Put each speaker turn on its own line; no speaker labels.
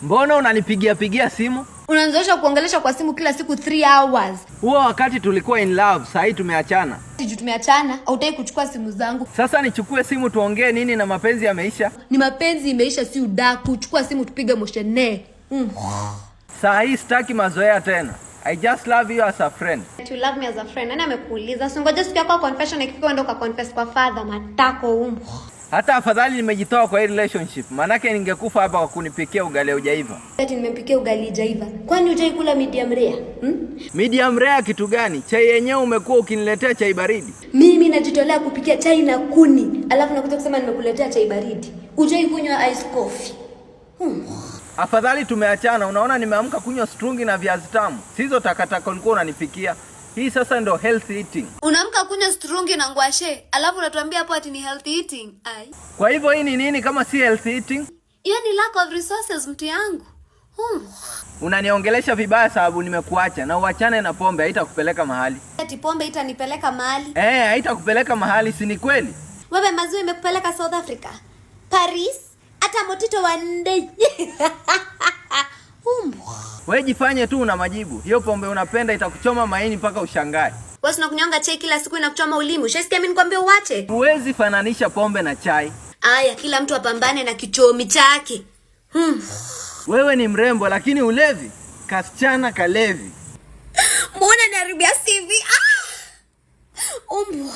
Mbona unanipigia pigia simu?
Unanizoesha kuongelesha kwa simu kila siku 3 hours.
Huo wakati tulikuwa in love, sahii tumeachana.
Juu tumeachana, hautaki kuchukua simu zangu.
Sasa nichukue simu tuongee nini na mapenzi yameisha?
Ni mapenzi imeisha, si udaku. Chukua simu tupige moshene.
Saa hii sitaki mazoea tena. I just love you as a friend.
You love me as a friend. Nani amekuuliza? Si ngoja siku yako ya confession ikifika uende ukaconfess kwa father matako umu.
Hata afadhali nimejitoa kwa hii relationship, maanake ningekufa hapa kwa kunipikia ugali hujaiva.
Ati nimempikia ugali haijaiva. Kwani hujai kula medium rare? Hmm?
Medium rare kitu gani? Chai yenyewe umekuwa ukiniletea chai baridi.
Mimi najitolea kupikia chai na kuni, alafu nakuja kusema nimekuletea chai baridi. Hujai kunywa ice coffee?
Afadhali tumeachana. Unaona, nimeamka kunywa strungi na viazi tamu, sizo takataka ulikuwa unanipikia. Hii sasa ndo healthy eating.
Unaamka kunywa strungi na ngwashe, alafu unatuambia hapo ati ni healthy eating. Ai.
Kwa hivyo hii ni nini kama si healthy eating?
Hiyo ni lack of resources, mtu yangu.
Unaniongelesha vibaya sababu nimekuacha, na uachane na pombe, haitakupeleka mahali.
Ati pombe itanipeleka mahali?
Eh, haitakupeleka mahali, si ni kweli?
Wewe maziwa imekupeleka South Africa, Paris, hata Motito wa Ndei. Umbwa.
Wewe jifanye tu una majibu. Hiyo pombe unapenda itakuchoma maini mpaka ushangae.
Wewe unakunywanga chai kila siku, inakuchoma ulimi. Ushaisikia mimi nikwambia uache?
Huwezi fananisha pombe na chai.
Aya, kila mtu apambane na kichomi chake.
Wewe ni mrembo lakini ulevi, kasichana kalevi.
Mbona naharibia CV? Ah! Umbwa.